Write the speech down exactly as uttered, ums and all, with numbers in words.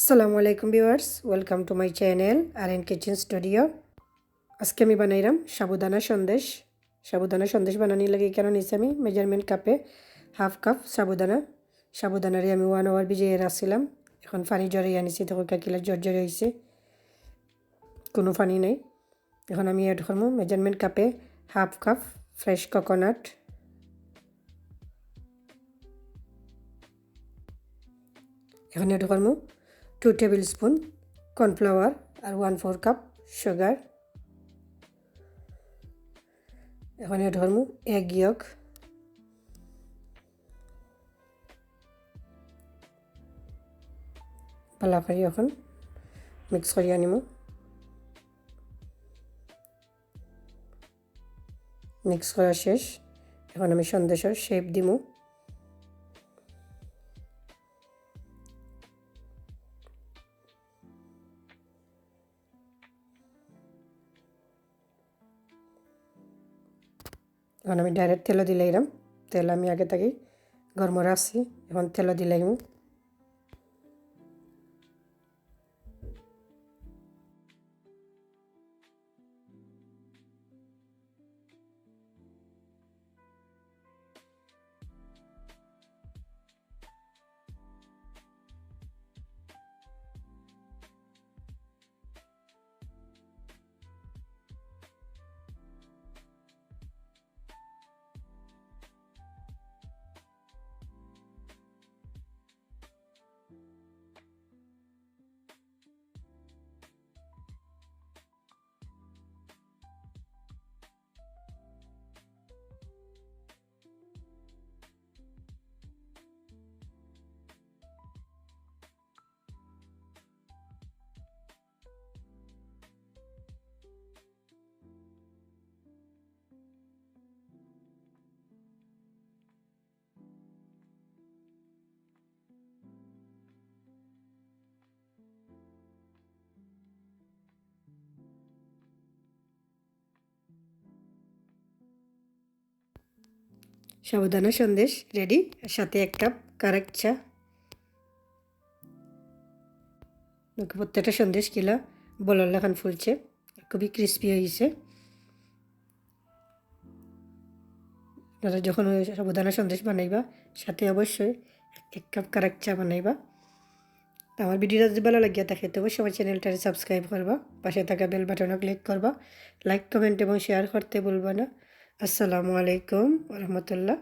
আসসালামু আলাইকুম viewers, welcome to my channel R N Kitchen Studio। আজকে আমি বানাইরাম সাবুদানা সন্দেশ। সাবুদানা সন্দেশ বানানির লাগি এখানো নিছি আমি মেজারমেন্ট কাপে হাফ কাপ সাবুদানা। সাবুদানারে আমি ওয়ান আওয়ার ভিজাইয়া রাখছিলাম, এখন পানি ঝরাইয়া নিছি, দেখো কিলা ঝরঝরে অইছে, কুনু পানি নাই। এখন আমি অ্যাড করমু মেজারমেন্ট কাপে হাফ কাপ ফ্রেশ কোকোনাট। এখন অ্যাড করমু টু টেবিল স্পুন কর্নফ্লাওয়ার আর ওয়ান ফোর কাপ সুগার। এখন অ্যাড করমু এগ ইয়ক। ভালা করি এখন মিক্স করিয়া নিমু। মিক্স করা শেষ। এখন আমি সন্দেশর শেপ দিমু। এখন আমি ডাইরেক্ট তেলো দিলাইরাম। তেল আমি আগে থাকি গরম রাখছি, এখন তেলো দিলাইমু। সাবুদানা সন্দেশ রেডি, সাথে এক কাপ কারাক চা। দেখো, প্রত্যেকটা সন্দেশ কিলা বলর লাখান ফুলছে, খুবই ক্রিস্পি অইছে। আপনারা যখন ওই সাবুদানা সন্দেশ বানাইবা, সাথে অবশ্যই এক কাপ কারাক চা বানাইবা। তো আমার ভিডিওটা যদি ভালা লাগিয়া থাকে, তো অবশ্যই আমার চ্যানেলটারে সাবস্ক্রাইব করবা, পাশে থাকা বেল বাটনও ক্লিক করবা, লাইক, কমেন্ট এবং শেয়ার করতে ভুলবা না। আসসালামু আলাইকুম ওয়া রাহমাতুল্লাহ।